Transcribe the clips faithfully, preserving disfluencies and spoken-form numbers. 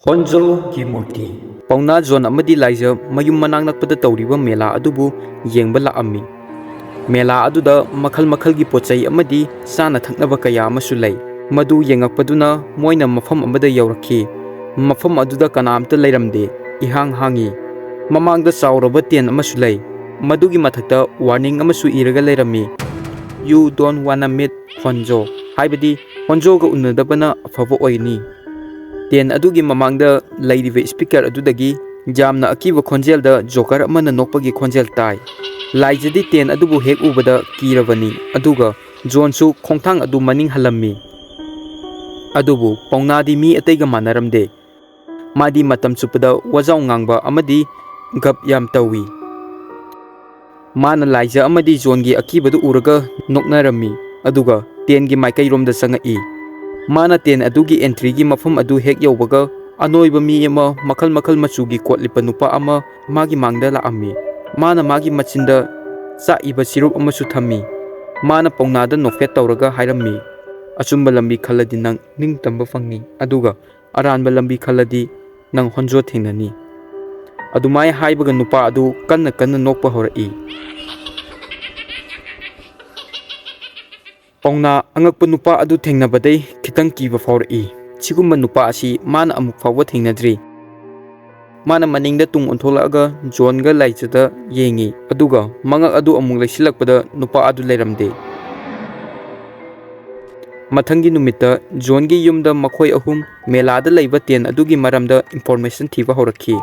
ꯍꯣꯟꯖꯣꯒꯤ ꯃꯨꯔꯇꯤ꯫ ꯄꯥꯎꯅꯥ ꯖꯣꯟ ꯑꯃꯗꯤ ꯂꯥꯏꯖ ꯃꯌꯨꯝ ꯃꯅꯥꯛ ꯅꯛꯄꯗ ꯇꯧꯔꯤꯕ ꯃꯦꯂꯥ ꯑꯗꯨꯕꯨ ꯌꯦꯡꯕ ꯂꯥꯛꯑꯝꯃꯤ꯫ ꯃꯦꯂꯥ ꯑꯗꯨꯗ ꯃꯈꯜ ꯃꯈꯜꯒꯤ ꯄꯣꯠ ꯆꯩ ꯑꯃꯗꯤ ꯆꯥꯅ ꯊꯛꯅꯕ ꯀꯌꯥ ꯑꯃꯁꯨ ꯂꯩ꯫ ꯃꯗꯨ ꯌꯦꯡꯉꯛꯄꯗꯨꯅ ꯃꯣꯏꯅ ꯃꯐꯝ ꯑꯃꯗ ꯌꯧꯔꯛꯈꯤ꯫ ꯃꯐꯝ ꯑꯗꯨꯗ ꯀꯅꯥꯝꯇ ꯂꯩꯔꯝꯗꯦ, ꯏꯍꯥꯡ ꯍꯥꯡꯉꯤ꯫ ꯃꯃꯥꯡꯗ ꯆꯥꯎꯔꯕ tent ꯑꯃꯁꯨ ꯂꯩ꯫ ꯃꯗꯨꯒꯤ ꯃꯊꯛꯇ warning ꯑꯃꯁꯨ ꯏꯔꯒ ꯂꯩꯔꯝꯃꯤ, "You don't wanna meet ꯍꯣꯟꯖꯣ", ꯍꯥꯏꯕꯗꯤ ꯍꯣꯟꯖꯣꯒ ꯎꯅꯗꯕꯅ ꯑꯐꯕ ꯑꯣꯏꯅꯤ꯫ Tent ꯑꯗꯨꯒꯤ ꯃꯃꯥꯡꯗ ꯂꯩꯔꯤꯕ speaker ꯑꯗꯨꯗꯒꯤ ꯌꯥꯝꯅ ꯑꯀꯤꯕ ꯈꯣꯟꯖꯦꯜꯗ ꯖꯣꯀꯔ ꯑꯃꯅ ꯅꯣꯛꯄꯒꯤ ꯈꯣꯟꯖꯦꯜ ꯇꯥꯏ꯫ ꯂꯥꯏꯖꯗꯤ tent ꯑꯗꯨꯕꯨ ꯍꯦꯛ ꯎꯕꯗ ꯀꯤꯔꯕꯅꯤ, ꯑꯗꯨꯒ ꯖꯣꯟꯁꯨ ꯈꯣꯡꯊꯥꯡ ꯑꯗꯨ ꯃꯅꯤꯡ ꯍꯜꯂꯝꯃꯤ꯫ ꯑꯗꯨꯕꯨ ꯄꯥꯎꯅꯥꯗꯤ ꯃꯤ ꯑꯇꯩꯒ ꯃꯥꯟꯅꯔꯝꯗꯦ꯫ ꯃꯥꯗꯤ ꯃꯇꯝ ꯆꯨꯞꯄꯗ ꯋꯥꯖꯥꯎ ꯉꯥꯡꯕ ꯑꯃꯗꯤ ꯒꯞ ꯌꯥꯝ ꯇꯧꯏ꯫ ꯃꯥꯅ ꯂꯥꯏꯖ ꯑꯃꯗꯤ ꯖꯣꯟꯒꯤ ꯑꯀꯤꯕꯗꯨ ꯎꯔꯒ ꯅꯣꯛꯅꯔꯝꯃꯤ, ꯑꯗꯨꯒ tent ꯒꯤ ꯃꯥꯏꯀꯩꯔꯣꯝꯗ ꯆꯪꯉꯛꯏ꯫ ꯃꯥꯅ tent ꯑꯗꯨꯒꯤ entry ꯒꯤ ꯃꯐꯝ ꯑꯗꯨ ꯍꯦꯛ ꯌꯧꯕꯒ, ꯑꯅꯣꯏꯕ ꯃꯤ ꯑꯃ, ꯃꯈꯜ ꯃꯈꯜ ꯃꯆꯨꯒꯤ ꯀꯣꯠ ꯂꯤꯠꯄ ꯅꯨꯄꯥ ꯑꯃ ꯃꯥꯒꯤ ꯃꯥꯡꯗ ꯂꯥꯛꯑꯝꯃꯤ꯫ ꯃꯥꯅ ꯃꯥꯒꯤ ꯃꯆꯤꯟꯗ ꯆꯥꯛꯏꯕ ꯆꯤꯔꯨꯞ ꯑꯃꯁꯨ ꯊꯝꯃꯤ꯫ ꯃꯥꯅ ꯄꯥꯎꯅꯥꯗ ꯅꯣꯛꯐꯦꯠ ꯇꯧꯔꯒ ꯍꯥꯏꯔꯝꯃꯤ, "ꯑꯆꯨꯝꯕ ꯂꯝꯕꯤ ꯈꯜꯂꯗꯤ ꯅꯪ ꯅꯤꯡꯇꯝꯕ ꯐꯪꯅꯤ, ꯑꯗꯨꯒ ꯑꯔꯥꯟꯕ ꯂꯝꯕꯤ ꯈꯜꯂꯗꯤ ꯅꯪ ꯍꯣꯟꯖꯣ ꯊꯦꯡꯅꯅꯤ"꯫ ꯑꯗꯨꯃꯥꯏ ꯍꯥꯏꯕꯒ ꯅꯨꯄꯥ ꯑꯗꯨ ꯀꯟꯅ ꯀꯟꯅ ꯅꯣꯛꯄ ꯍꯧꯔꯛꯏ꯫ ꯄꯥꯎꯅꯥ ꯑꯉꯛꯄ ꯅꯨꯄꯥ ꯑꯗꯨ ꯊꯦꯡꯅꯕꯗꯩ ꯈꯤꯇꯪ ꯀꯤꯕ ꯐꯥꯎꯔꯛꯏ꯫ ꯁꯤꯒꯨꯝꯕ ꯅꯨꯄꯥ ꯑꯁꯤ ꯃꯥꯅ ꯑꯃꯨꯛ ꯐꯥꯎꯕ ꯊꯦꯡꯅꯗ꯭ꯔꯤ꯫ ꯃꯥꯅ ꯃꯅꯤꯡꯗ ꯇꯨꯡ ꯑꯣꯟꯊꯣꯛꯂꯛꯑꯒ ꯖꯣꯟꯒ ꯂꯥꯏꯖꯗ ꯌꯦꯡꯉꯤ, ꯑꯗꯨꯒ ꯃꯉꯛ ꯑꯗꯨ ꯑꯃꯨꯛ ꯂꯩꯁꯤꯜꯂꯛꯄꯗ ꯅꯨꯄꯥ ꯑꯗꯨ ꯂꯩꯔꯝꯗꯦ꯫ ꯃꯊꯪꯒꯤ ꯅꯨꯃꯤꯠꯇ ꯖꯣꯟꯒꯤ ꯌꯨꯝꯗ ꯃꯈꯣꯏ ꯑꯍꯨꯝ ꯃꯦꯂꯥꯗ ꯂꯩꯕ tent ꯑꯗꯨꯒꯤ ꯃꯔꯝꯗ information ꯊꯤꯕ ꯍꯧꯔꯛꯈꯤ꯫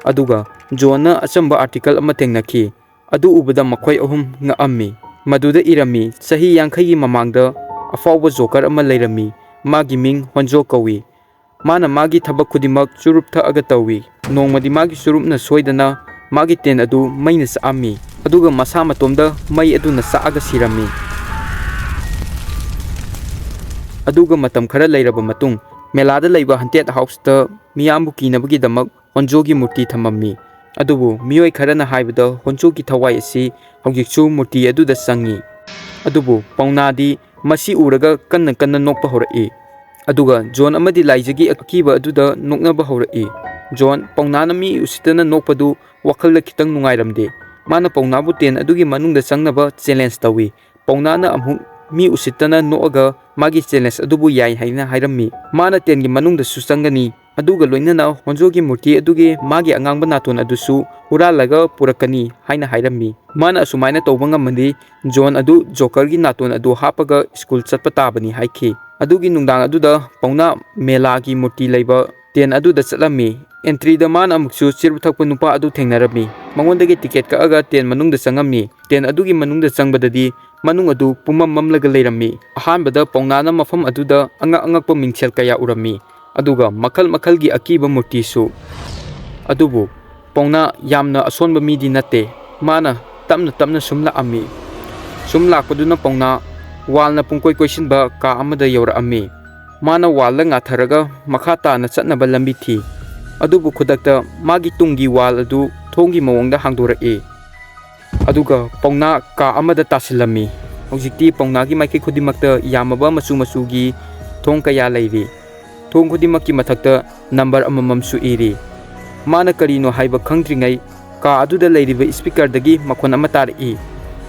ꯑꯗꯨꯒ ꯖꯣꯟꯅ ꯑꯆꯝꯕ article ꯑꯃ ꯊꯦꯡꯅꯈꯤ꯫ ꯑꯗꯨ ꯎꯕꯗ ꯃꯈꯣꯏ ꯑꯍꯨꯝ ꯉꯛꯑꯝꯃꯤ꯫ ꯃꯗꯨꯗ ꯏꯔꯝꯃꯤ, ꯆꯍꯤ ꯌꯥꯡꯈꯩꯒꯤ ꯃꯃꯥꯡꯗ ꯑꯐꯥꯎꯕ ꯖꯣꯀꯔ ꯑꯃ ꯂꯩꯔꯝꯃꯤ꯫ ꯃꯥꯒꯤ ꯃꯤꯡ ꯍꯣꯟꯖꯣ ꯀꯧꯏ꯫ ꯃꯥꯅ ꯃꯥꯒꯤ ꯊꯕꯛ ꯈꯨꯗꯤꯡꯃꯛ ꯆꯨꯔꯨꯞ ꯊꯛꯑꯒ ꯇꯧꯏ꯫ ꯅꯣꯡꯃꯗꯤ ꯃꯥꯒꯤ ꯆꯨꯔꯨꯞꯅ ꯁꯣꯏꯗꯅ ꯃꯥꯒꯤ tent ꯑꯗꯨ ꯃꯩꯅ ꯆꯥꯛꯑꯝꯃꯤ, ꯑꯗꯨꯒ ꯃꯁꯥ ꯃꯇꯣꯝꯗ ꯃꯩ ꯑꯗꯨꯅ ꯆꯥꯛꯑꯒ ꯁꯤꯔꯝꯃꯤ꯫ ꯑꯗꯨꯒ ꯃꯇꯝ ꯈꯔ ꯂꯩꯔꯕ ꯃꯇꯨꯡ, ꯃꯦꯂꯥꯗ ꯂꯩꯕ haunted house ꯇ ꯃꯤꯌꯥꯝꯕꯨ ꯀꯤꯅꯕꯒꯤꯗꯃꯛ ꯍꯣꯟꯖꯣꯒꯤ ꯃꯨꯔꯇꯤ ꯊꯝꯃꯝꯃꯤ꯫ ꯑꯗꯨꯕꯨ ꯃꯤꯑꯣꯏ ꯈꯔꯅ ꯍꯥꯏꯕꯗ ꯍꯣꯟꯖꯣꯒꯤ ꯊꯋꯥꯏ ꯑꯁꯤ ꯍꯧꯖꯤꯛꯁꯨ ꯃꯨꯔꯇꯤ ꯑꯗꯨꯗ ꯆꯪꯉꯤ꯫ ꯑꯗꯨꯕꯨ ꯄꯥꯎꯅꯥꯗꯤ ꯃꯁꯤ ꯎꯔꯒ ꯀꯟꯅ ꯀꯟꯅ ꯅꯣꯛꯄ ꯍꯧꯔꯛꯏ꯫ ꯑꯗꯨꯒ ꯖꯣꯟ ꯑꯃꯗꯤ ꯂꯥꯏꯖꯥꯒꯤ ꯑꯀꯤꯕ ꯑꯗꯨꯗ ꯅꯣꯛꯅꯕ ꯍꯧꯔꯛꯏ꯫ ꯖꯣꯟ, ꯄꯧꯅꯥꯅ ꯃꯤ ꯎꯁꯤꯠꯇꯅ ꯅꯣꯛꯄꯗꯨ ꯋꯥꯈꯜꯗ ꯈꯤꯇꯪ ꯅꯨꯡꯉꯥꯏꯔꯝꯗꯦ꯫ ꯃꯥꯅ ꯄꯧꯅꯥꯕꯨ ꯇꯦꯟ ꯑꯗꯨꯒꯤ ꯃꯅꯨꯡꯗ ꯆꯪꯅꯕ ꯆꯦꯂꯦꯟꯖ ꯇꯧꯏ꯫ ꯄꯧꯅꯥꯅ ꯑꯃꯨꯛ ꯃꯤ ꯎꯁꯤꯠꯇꯅ ꯅꯣꯛꯑꯒ ꯃꯥꯒꯤ ꯆꯦꯂꯦꯟꯖ ꯑꯗꯨꯕꯨ ꯌꯥꯏ ꯍꯥꯏꯅ ꯍꯥꯏꯔꯝꯃꯤ꯫ ꯃꯥꯅ ꯇꯦꯟꯒꯤ ꯃꯅꯨꯡꯗꯁꯨ ꯆꯪꯒꯅꯤ, ꯑꯗꯨꯒ ꯂꯣꯏꯅꯅ ꯍꯣꯟꯖꯣꯒꯤ ꯃꯨꯔꯇꯤ ꯑꯗꯨꯒꯤ ꯃꯥꯒꯤ ꯑꯉꯥꯡꯕ ꯅꯥꯇꯣꯟ ꯑꯗꯨꯁꯨ ꯍꯨꯔꯥꯜꯂꯒ ꯄꯨꯔꯛꯀꯅꯤ ꯍꯥꯏꯅ ꯍꯥꯏꯔꯝꯃꯤ꯫ ꯃꯥꯅ ꯑꯁꯨꯃꯥꯏꯅ ꯇꯧꯕ ꯉꯝꯃꯗꯤ ꯖꯣꯟ ꯑꯗꯨ ꯖꯣꯀꯔꯒꯤ ꯅꯥꯇꯣꯟ ꯑꯗꯨ ꯍꯥꯞꯄꯒ ꯁ꯭ꯀꯨꯜ ꯆꯠꯄ ꯇꯥꯕꯅꯤ ꯍꯥꯏꯈꯤ꯫ ꯑꯗꯨꯒꯤ ꯅꯨꯡꯗꯥꯡ ꯑꯗꯨꯗ ꯄꯧꯅꯥ ꯃꯦꯂꯥꯒꯤ ꯃꯨꯔꯇꯤ ꯂꯩꯕ ꯇꯦꯟ ꯑꯗꯨꯗ ꯆꯠꯂꯝꯃꯤ꯫ ꯑꯦꯟꯇ꯭ꯔꯤꯗ ꯃꯥꯅ ꯑꯃꯨꯛꯁꯨ ꯆꯤꯔꯨ ꯊꯛꯄ ꯅꯨꯄꯥ ꯑꯗꯨ ꯊꯦꯡꯅꯔꯝꯃꯤ꯫ ꯃꯉꯣꯟꯗꯒꯤ ꯇꯤꯀꯦꯠ ꯀꯛꯑꯒ ꯇꯦꯟ ꯃꯅꯨꯡꯗ ꯆꯪꯉꯝꯃꯤ꯫ ꯇꯦꯟ ꯑꯗꯨꯒꯤ ꯃꯅꯨꯡꯗ ꯆꯪꯕꯗꯗꯤ ꯃꯅꯨꯡ ꯑꯗꯨ ꯄꯨꯝꯃꯝ ꯃꯝꯂꯒ ꯂꯩꯔꯝꯃꯤ꯫ ꯑꯍꯥꯟꯕꯗ ꯄꯧꯅꯥꯅ ꯃꯐꯝ ꯑꯗꯨꯗ ꯑꯉꯛ ꯑꯉꯛꯄ ꯃꯤꯡꯁꯦꯜ ꯀꯌꯥ ꯎꯔꯝꯃꯤ, ꯑꯗꯨꯒ ꯃꯈꯜ ꯃꯈꯜꯒꯤ ꯑꯀꯤꯕ ꯃꯨꯔꯇꯤꯁꯨ꯫ ꯑꯗꯨꯕꯨ ꯄꯧꯅꯥ ꯌꯥꯝꯅ ꯑꯁꯣꯟꯕ ꯃꯤꯗꯤ ꯅꯠꯇꯦ꯫ ꯃꯥꯅ ꯇꯞꯅ ꯇꯞꯅ ꯁꯨꯝ ꯂꯥꯛꯑꯝꯃꯤ꯫ ꯁꯨꯝ ꯂꯥꯛꯄꯗꯨꯅ ꯄꯧꯅꯥ ꯋꯥꯜꯅ ꯄꯨꯡꯀꯣꯏ ꯀꯣꯏꯁꯤꯟꯕ ꯀꯥ ꯑꯃꯗ ꯌꯧꯔꯛꯑꯝꯃꯤ꯫ ꯃꯥꯅ ꯋꯥꯜꯗ ꯉꯥꯊꯔꯒ ꯃꯈꯥ ꯇꯥꯅ ꯆꯠꯅꯕ ꯂꯝꯕꯤ ꯊꯤ꯫ ꯑꯗꯨꯕꯨ ꯈꯨꯗꯛꯇ ꯃꯥꯒꯤ ꯇꯨꯡꯒꯤ ꯋꯥꯜ ꯑꯗꯨ ꯊꯣꯡꯒꯤ ꯃꯑꯣꯡꯗ ꯍꯥꯡꯗꯣꯔꯛꯏ꯫ ꯑꯗꯨꯒ ꯄꯧꯅꯥ ꯀꯥ ꯑꯃꯗ ꯇꯥꯁꯤꯜꯂꯝꯃꯤ꯫ ꯍꯧꯖꯤꯛꯇꯤ ꯄꯧꯅꯥꯒꯤ ꯃꯥꯏꯀꯩ ꯈꯨꯗꯤꯡꯃꯛꯇ ꯌꯥꯝꯃꯕ ꯃꯆꯨ ꯃꯆꯨꯒꯤ ꯊꯣꯡ ꯀꯌꯥ ꯂꯩꯔꯤ꯫ ꯊꯣꯡ ꯈꯨꯗꯤꯡꯃꯛꯀꯤ ꯃꯊꯛꯇ ꯅꯝꯕꯔ ꯑꯃꯃꯝꯁꯨ ꯏꯔꯤ꯫ ꯃꯥꯅ ꯀꯔꯤꯅꯣ ꯍꯥꯏꯕ ꯈꯪꯗ꯭ꯔꯤꯉꯩ ꯀꯥ ꯑꯗꯨꯗ ꯂꯩꯔꯤꯕ ꯏꯁꯄꯤꯀꯔꯗꯒꯤ ꯃꯈꯣꯟ ꯑꯃ ꯇꯥꯔꯛꯏ꯫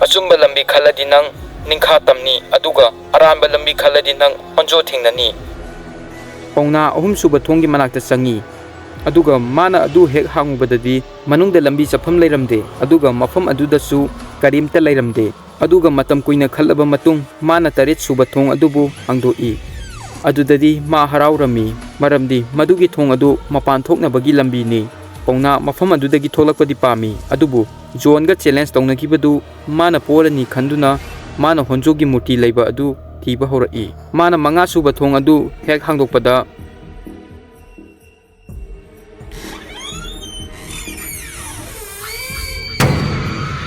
"ꯑꯆꯨꯝꯕ ꯂꯝꯕꯤ ꯈꯜꯂꯗꯤ ꯅꯪ ꯅꯤꯡꯈꯥ ꯇꯝꯅꯤ, ꯑꯗꯨꯒ ꯑꯔꯥꯟꯕ ꯂꯝꯕꯤ ꯈꯜꯂꯗꯤ ꯅꯪ ꯍꯣꯟꯖꯣ ꯊꯦꯡꯅꯅꯤ꯫" ꯄꯧꯅꯥ ꯑꯍꯨꯝꯁꯨꯕ ꯊꯣꯡꯒꯤ ꯃꯅꯥꯛꯇ ꯆꯪꯉꯤ꯫ ꯑꯗꯨꯒ ꯃꯥꯅ ꯑꯗꯨ ꯍꯦꯛ ꯍꯥꯡꯉꯨꯕꯗꯗꯤ ꯃꯅꯨꯡꯗ ꯂꯝꯕꯤ ꯆꯠꯐꯝ ꯂꯩꯔꯝꯗꯦ, ꯑꯗꯨꯒ ꯃꯐꯝ ꯑꯗꯨꯗꯁꯨ ꯀꯔꯤꯝꯇ ꯂꯩꯔꯝꯗꯦ꯫ ꯑꯗꯨꯒ ꯃꯇꯝ ꯀꯨꯏꯅ ꯈꯜꯂꯕ ꯃꯇꯨꯡ ꯃꯥꯅ ꯇꯔꯦꯠ ꯁꯨꯕ ꯊꯣꯡ ꯑꯗꯨꯕꯨ ꯍꯥꯡꯗꯣꯛꯏ꯫ ꯑꯗꯨꯗꯗꯤ ꯃꯥ ꯍꯔꯥꯎꯔꯝꯃꯤ, ꯃꯔꯝꯗꯤ ꯃꯗꯨꯒꯤ ꯊꯣꯡ ꯑꯗꯨ ꯃꯄꯥꯟ ꯊꯣꯛꯅꯕꯒꯤ ꯂꯝꯕꯤꯅꯤ꯫ ꯄꯧꯅꯥ ꯃꯐꯝ ꯑꯗꯨꯗꯒꯤ ꯊꯣꯛꯂꯛꯄꯗꯤ ꯄꯥꯝꯃꯤ, ꯑꯗꯨꯕꯨ ꯖꯣꯟꯒ ꯆꯦꯂꯦꯟꯖ ꯇꯧꯅꯈꯤꯕꯗꯨ ꯃꯥꯅ ꯄꯣꯔꯅꯤ ꯈꯟꯗꯨꯅ ꯃꯥꯅ ꯍꯣꯟꯖꯣꯒꯤ ꯃꯨꯔꯇꯤ ꯂꯩꯕ ꯑꯗꯨ ꯊꯤꯕ ꯍꯧꯔꯛꯏ꯫ ꯃꯥꯅ ꯃꯉꯥ ꯁꯨꯕ ꯊꯣꯡ ꯑꯗꯨ ꯍꯦꯛ ꯍꯥꯡꯗꯣꯛꯄꯗ,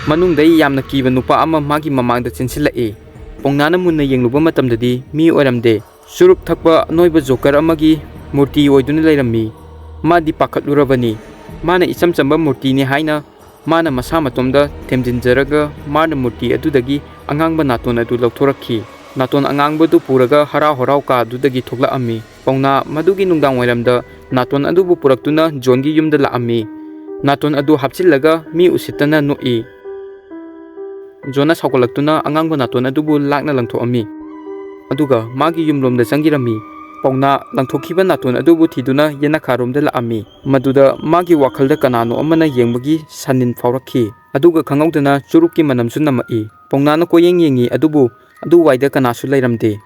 ꯃꯅꯨꯡꯗ ꯌꯥꯝꯅ ꯀꯤꯕ ꯅꯨꯄꯥ ꯑꯃ ꯃꯥꯒꯤ ꯃꯃꯥꯡꯗ ꯆꯦꯟꯁꯤꯜꯂꯛꯏ꯫ ꯄꯧꯅꯥꯅ ꯃꯨꯟꯅ ꯌꯦꯡꯂꯨꯕ ꯃꯇꯝꯗꯗꯤ ꯃꯤ ꯑꯣꯏꯔꯝꯗꯦ꯫ ꯆꯨꯔꯨꯞ ꯊꯛꯄ ꯑꯅꯣꯏꯕ ꯖꯣꯀꯔ ꯑꯃꯒꯤ ꯃꯨꯔꯇꯤ ꯑꯣꯏꯗꯨꯅ ꯂꯩꯔꯝꯃꯤ꯫ ꯃꯥꯗꯤ ꯄꯥꯈꯠꯂꯨꯔꯕꯅꯤ꯫ ꯃꯥꯅ ꯏꯆꯝ ꯆꯝꯕ ꯃꯨꯔꯇꯤꯅꯤ ꯍꯥꯏꯅ ꯃꯥꯅ ꯃꯁꯥ ꯃꯇꯣꯝꯗ ꯊꯦꯝꯖꯤꯟꯖꯔꯒ ꯃꯥꯅ ꯃꯨꯔꯇꯤ ꯑꯗꯨꯗꯒꯤ ꯑꯉꯥꯡꯕ ꯅꯥꯇꯣꯟ ꯑꯗꯨ ꯂꯧꯊꯣꯔꯛꯈꯤ꯫ ꯅꯥꯇꯣꯟ ꯑꯉꯥꯡꯕꯗꯨ ꯄꯨꯔꯒ ꯍꯔꯥꯎ ꯍꯔꯥꯎ ꯀꯥ ꯑꯗꯨꯗꯒꯤ ꯊꯣꯛꯂꯛꯑꯝꯃꯤ꯫ ꯄꯥꯎꯅꯥ ꯃꯗꯨꯒꯤ ꯅꯨꯡꯗꯥꯡ ꯋꯥꯏꯔꯝꯗ ꯅꯥꯇꯣꯟ ꯑꯗꯨꯕꯨ ꯄꯨꯔꯛꯇꯨꯅ ꯖꯣꯟꯒꯤ ꯌꯨꯝꯗ ꯂꯥꯛꯑꯝꯃꯤ꯫ ꯅꯥꯇꯣꯟ ꯑꯗꯨ ꯍꯥꯞꯆꯤꯜꯂꯒ ꯃꯤ ꯎꯁꯤꯠꯇꯅ ꯅꯣꯛꯏ꯫ ꯖꯣꯟꯅ ꯁꯥꯎꯒꯠꯂꯛꯇꯨꯅ ꯑꯉꯥꯡꯕ ꯅꯥꯇꯣꯟ ꯑꯗꯨꯕꯨ ꯂꯥꯛꯅ ꯂꯪꯊꯣꯛꯑꯝꯃꯤ꯫ ꯑꯗꯨꯒ ꯃꯥꯒꯤ ꯌꯨꯝꯂꯣꯝꯗ ꯆꯪꯈꯤꯔꯝꯃꯤ꯫ ꯄꯥꯎꯅꯥ ꯂꯪꯊꯣꯛꯈꯤꯕ ꯅꯥꯇꯣꯟ ꯑꯗꯨꯕꯨ ꯊꯤꯗꯨꯅ ꯌꯦꯅꯈꯥꯔꯣꯝꯗ ꯂꯥꯛꯑꯝꯃꯤ꯫ ꯃꯗꯨꯗ ꯃꯥꯒꯤ ꯋꯥꯈꯜꯗ ꯀꯅꯥꯅꯣ ꯑꯃꯅ ꯌꯦꯡꯕꯒꯤ ꯁꯥꯅꯤꯟ ꯐꯥꯎꯔꯛꯈꯤ꯫ ꯑꯗꯨꯒ ꯈꯪꯍꯧꯗꯅ ꯆꯨꯔꯨꯞꯀꯤ ꯃꯅꯝꯁꯨ ꯅꯝꯃꯛꯏ꯫ ꯄꯥꯎꯅꯥꯅ ꯀꯣꯏꯌꯦꯡ ꯌꯦꯡꯉꯤ, ꯑꯗꯨꯕꯨ ꯑꯗꯨꯋꯥꯏꯗ ꯀꯅꯥꯁꯨ ꯂꯩꯔꯝꯗꯦ꯫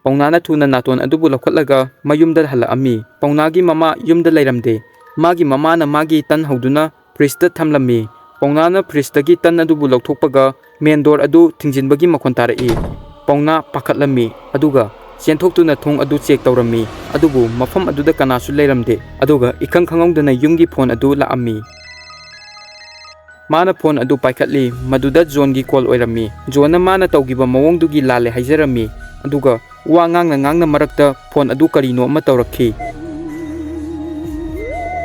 ꯄꯥꯎꯅꯥꯅ ꯊꯨꯅ ꯅꯥꯇꯣꯟ ꯑꯗꯨꯕꯨ ꯂꯧꯈꯠꯂꯒ ꯃꯌꯨꯝꯗ ꯍꯜꯂꯛꯑꯝꯃꯤ꯫ ꯄꯥꯎꯅꯥꯒꯤ ꯃꯃꯥ ꯌꯨꯝꯗ ꯂꯩꯔꯝꯗꯦ꯫ ꯃꯥꯒꯤ ꯃꯃꯥꯅ ꯃꯥꯒꯤ ꯇꯟ ꯍꯧꯗꯨꯅ ꯐ꯭ꯔꯤꯖꯇ ꯊꯝꯂꯝꯃꯤ꯫ ꯄꯥꯎꯅꯥꯅ ꯐ꯭ꯔꯤꯖꯇꯒꯤ ꯇꯟ ꯑꯗꯨꯕꯨ ꯂꯧꯊꯣꯛꯄꯒ ꯃꯦꯟ ꯗꯣꯔ ꯑꯗꯨ ꯊꯤꯡꯖꯤꯟꯕꯒꯤ ꯃꯈꯣꯟ ꯇꯥꯔꯛꯏ꯫ ꯄꯥꯎꯅꯥ ꯄꯥꯈꯠꯂꯝꯃꯤ, ꯑꯗꯨꯒ ꯆꯦꯟꯊꯣꯛꯇꯨꯅ ꯊꯣꯡ ꯑꯗꯨ ꯆꯦꯛ ꯇꯧꯔꯝꯃꯤ, ꯑꯗꯨꯕꯨ ꯃꯐꯝ ꯑꯗꯨꯗ ꯀꯅꯥꯁꯨ ꯂꯩꯔꯝꯗꯦ꯫ ꯑꯗꯨꯒ ꯏꯈꯪ ꯈꯪꯍꯧꯗꯅ ꯌꯨꯝꯒꯤ ꯐꯣꯟ ꯑꯗꯨ ꯂꯥꯛꯑꯝꯃꯤ꯫ ꯃꯥꯅ ꯐꯣꯟ ꯑꯗꯨ ꯄꯥꯏꯈꯠꯂꯤ, ꯃꯗꯨꯗ ꯖꯣꯟꯒꯤ ꯀꯣꯜ ꯑꯣꯏꯔꯝꯃꯤ꯫ ꯖꯣꯟꯅ ꯃꯥꯅ ꯇꯧꯈꯤꯕ ꯃꯑꯣꯡꯗꯨꯒꯤ ꯂꯥꯜꯂꯦ ꯍꯥꯏꯖꯔꯝꯃꯤ, ꯑꯗꯨꯒ ꯋꯥ ꯉꯥꯡꯅ ꯉꯥꯡꯅ ꯃꯔꯛꯇ ꯐꯣꯟ ꯑꯗꯨ ꯀꯔꯤꯅꯣ ꯑꯃ ꯇꯧꯔꯛꯈꯤ꯫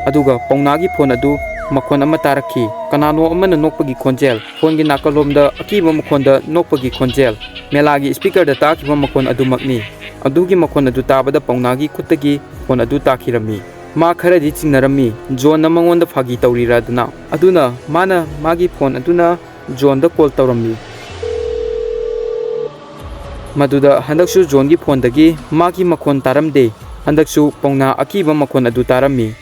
ꯑꯗꯨꯒ ꯄꯥꯎꯅꯥꯒꯤ ꯐꯣꯟ ꯑꯗꯨ ꯃꯈꯣꯟ ꯑꯃ ꯇꯥꯔꯛꯈꯤ꯫ ꯀꯅꯥꯅꯣ ꯑꯃꯅ ꯅꯣꯛꯄꯒꯤ ꯈꯣꯟꯖꯦꯜ, ꯐꯣꯟꯒꯤ ꯅꯥꯀꯜꯂꯣꯝꯗ ꯑꯀꯤꯕ ꯃꯈꯣꯟꯗ ꯅꯣꯛꯄꯒꯤ ꯈꯣꯟꯖꯦꯜ, ꯃꯦꯂꯥꯒꯤ ꯁ꯭ꯄꯤꯀꯔꯗ ꯇꯥꯈꯤꯕ ꯃꯈꯣꯟ ꯑꯗꯨꯃꯛꯅꯤ꯫ ꯑꯗꯨꯒꯤ ꯃꯈꯣꯟ ꯑꯗꯨ ꯇꯥꯕꯗ ꯄꯥꯎꯅꯥꯒꯤ ꯈꯨꯠꯇꯒꯤ ꯐꯣꯟ ꯑꯗꯨ ꯇꯥꯈꯤꯔꯝꯃꯤ꯫ ꯃꯥ ꯈꯔꯗꯤ ꯆꯤꯡꯅꯔꯝꯃꯤ, ꯖꯣꯟꯅ ꯃꯉꯣꯟꯗ ꯐꯥꯒꯤ ꯇꯧꯔꯤꯔꯥꯗꯅ꯫ ꯑꯗꯨꯅ ꯃꯥꯅ ꯃꯥꯒꯤ ꯐꯣꯟ ꯑꯗꯨꯅ ꯖꯣꯟꯗ ꯀꯣꯜ ꯇꯧꯔꯝꯃꯤ꯫ ꯃꯗꯨꯗ ꯍꯟꯗꯛꯁꯨ ꯖꯣꯟꯒꯤ ꯐꯣꯟꯗꯒꯤ ꯃꯥꯒꯤ ꯃꯈꯣꯟ ꯇꯥꯔꯝꯗꯦ꯫ ꯍꯟꯗꯛꯁꯨ ꯄꯥꯎꯅꯥ ꯑꯀꯤꯕ ꯃꯈꯣꯟ ꯑꯗꯨ ꯇꯥꯔꯝꯃꯤ꯫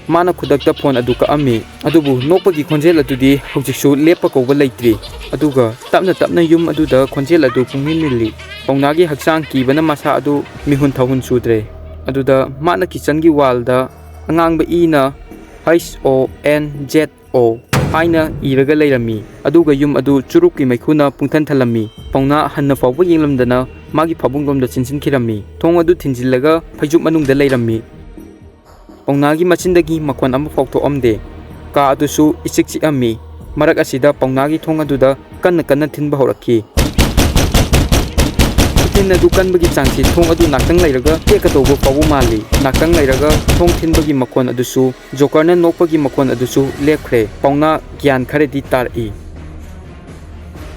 ꯃꯥꯅ ꯈꯨꯗꯛꯇ ꯐꯣꯟ ꯑꯗꯨ ꯀꯛꯑꯝꯃꯤ, ꯑꯗꯨꯕꯨ ꯅꯣꯛꯄꯒꯤ ꯈꯣꯟꯖꯦꯜ ꯑꯗꯨꯗꯤ ꯍꯧꯖꯤꯛꯁꯨ ꯂꯦꯞꯄ ꯀꯧꯕ ꯂꯩꯇ꯭ꯔꯤ꯫ ꯑꯗꯨꯒ ꯇꯞꯅ ꯇꯞꯅ ꯌꯨꯝ ꯑꯗꯨꯗ ꯈꯣꯟꯖꯦꯜ ꯑꯗꯨ ꯄꯨꯡꯅꯤꯜ ꯅꯤꯜꯂꯤ꯫ ꯄꯥꯎꯅꯥꯒꯤ ꯍꯛꯆꯥꯡ ꯀꯤꯕꯅ ꯃꯁꯥ ꯑꯗꯨ ꯃꯤꯍꯨꯟ ꯊꯥꯍꯨꯟ ꯁꯨꯗ꯭ꯔꯦ꯫ ꯑꯗꯨꯗ ꯃꯥꯅ ꯀꯤꯠꯆꯟꯒꯤ ꯋꯥꯜꯗ ꯑꯉꯥꯡꯕ ꯏꯅ "H O N Z O" ꯍꯥꯏꯅ ꯏꯔꯒ ꯂꯩꯔꯝꯃꯤ꯫ ꯑꯗꯨꯒ ꯌꯨꯝ ꯑꯗꯨ ꯆꯨꯔꯨꯞꯀꯤ ꯃꯩꯈꯨꯅ ꯄꯨꯡꯊꯟ ꯊꯜꯂꯝꯃꯤ꯫ ꯄꯥꯎꯅꯥ ꯍꯟꯅ ꯐꯥꯎꯕ ꯌꯦꯡꯂꯝꯗꯅ ꯃꯥꯒꯤ ꯐꯥꯕꯨꯡꯂꯣꯝꯗ ꯆꯦꯟꯁꯤꯟꯈꯤꯔꯝꯃꯤ꯫ ꯊꯣꯡ ꯑꯗꯨ ꯊꯤꯟꯖꯤꯜꯂꯒ ꯐꯩꯖꯨꯞ ꯃꯅꯨꯡꯗ ꯂꯩꯔꯝꯃꯤ꯫ ꯄꯥꯎꯅꯥꯒꯤ ꯃꯆꯤꯟꯗꯒꯤ ꯃꯈꯣꯟ ꯑꯃꯐꯥꯎ ꯊꯣꯛꯑꯝꯗꯦ꯫ ꯀꯥ ꯑꯗꯨꯁꯨ ꯏꯆꯤꯛ ꯆꯤꯛꯑꯝꯃꯤ꯫ ꯃꯔꯛ ꯑꯁꯤꯗ ꯄꯥꯎꯅꯥꯒꯤ ꯊꯣꯡ ꯑꯗꯨꯗ ꯀꯟꯅ ꯀꯟꯅ ꯊꯤꯟꯕ ꯍꯧꯔꯛꯈꯤ꯫ ꯈꯨꯊꯤꯟ ꯑꯗꯨ ꯀꯟꯕꯒꯤ ꯆꯥꯡꯁꯤ ꯊꯣꯡ ꯑꯗꯨ ꯉꯥꯛꯇꯪ ꯂꯩꯔꯒ ꯇꯦꯛꯀꯗꯧꯕ ꯐꯥꯎꯕ ꯃꯥꯜꯂꯤ꯫ ꯉꯥꯛꯇꯪ ꯂꯩꯔꯒ ꯊꯣꯡ ꯊꯤꯟꯕꯒꯤ ꯃꯈꯣꯟ ꯑꯗꯨꯁꯨ, ꯖꯣꯀꯔꯅ ꯅꯣꯛꯄꯒꯤ ꯃꯈꯣꯟ ꯑꯗꯨꯁꯨ ꯂꯦꯞꯈ꯭ꯔꯦ꯫ ꯄꯥꯎꯅꯥ ꯒ꯭ꯌꯥꯟ ꯈꯔꯗꯤ ꯇꯥꯔꯛꯏ꯫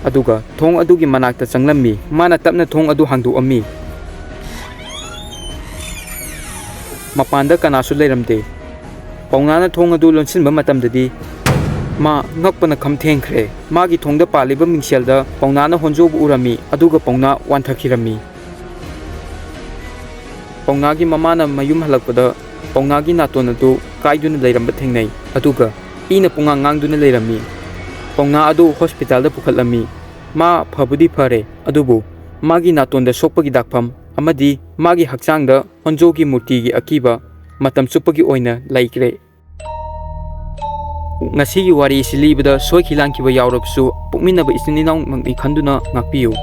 ꯑꯗꯨꯒ ꯊꯣꯡ ꯑꯗꯨꯒꯤ ꯃꯅꯥꯛꯇ ꯆꯪꯂꯝꯃꯤ꯫ ꯃꯥꯅ ꯇꯞꯅ ꯊꯣꯡ ꯑꯗꯨ ꯍꯥꯡꯗꯣꯛꯑꯝꯃꯤ꯫ ꯃꯄꯥꯟꯗ ꯀꯅꯥꯁꯨ ꯂꯩꯔꯝꯗꯦ꯫ ꯄꯥꯎꯅꯥꯅ ꯊꯣꯡ ꯑꯗꯨ ꯂꯣꯟꯁꯤꯟꯕ ꯃꯇꯝꯗꯗꯤ ꯃꯥ ꯉꯛꯄꯅ ꯈꯝ ꯊꯦꯡꯈ꯭ꯔꯦ꯫ ꯃꯥꯒꯤ ꯊꯣꯡꯗ ꯄꯥꯜꯂꯤꯕ ꯃꯤꯡꯁꯦꯜꯗ ꯄꯥꯎꯅꯥꯅ ꯍꯣꯟꯖꯣꯕꯨ ꯎꯔꯝꯃꯤ, ꯑꯗꯨꯒ ꯄꯥꯎꯅꯥ ꯋꯥꯟꯊꯈꯤꯔꯝꯃꯤ꯫ ꯄꯥꯎꯅꯥꯒꯤ ꯃꯃꯥꯅ ꯃꯌꯨꯝ ꯍꯜꯂꯛꯄꯗ ꯄꯥꯎꯅꯥꯒꯤ ꯅꯥꯇꯣꯟ ꯑꯗꯨ ꯀꯥꯏꯗꯨꯅ ꯂꯩꯔꯝꯕ ꯊꯦꯡꯅꯩ, ꯑꯗꯨꯒ ꯏꯅ ꯄꯨꯡꯉꯥꯡ ꯉꯥꯡꯗꯨꯅ ꯂꯩꯔꯝꯃꯤ꯫ ꯄꯥꯎꯅꯥ ꯑꯗꯨ ꯍꯣꯁꯄꯤꯇꯥꯜꯗ ꯄꯨꯈꯠꯂꯝꯃꯤ꯫ ꯃꯥ ꯐꯕꯨꯗꯤ ꯐꯔꯦ, ꯑꯗꯨꯕꯨ ꯃꯥꯒꯤ ꯅꯥꯇꯣꯟꯗ ꯁꯣꯛꯄꯒꯤ ꯗꯥꯛꯐꯝ ꯑꯃꯗꯤ ꯃꯥꯒꯤ ꯍꯛꯆꯥꯡꯗ ꯍꯣꯟꯖꯣꯒꯤ ꯃꯨꯔꯇꯤꯒꯤ ꯑꯀꯤꯕ ꯃꯇꯝ ꯆꯨꯞꯄꯒꯤ ꯑꯣꯏꯅ ꯂꯩꯈ꯭ꯔꯦ꯫ ꯉꯁꯤꯒꯤ ꯋꯥꯔꯤ ꯑꯁꯤ ꯂꯤꯕꯗ ꯁꯣꯏꯈꯤ ꯂꯥꯟꯈꯤꯕ ꯌꯥꯎꯔꯕꯁꯨ, ꯄꯣꯛꯃꯤꯟꯅꯕ ꯏꯆꯤꯟ ꯏꯅꯥꯎꯃꯛꯅꯤ ꯈꯟꯗꯨꯅ ꯉꯥꯛꯄꯤꯌꯨ꯫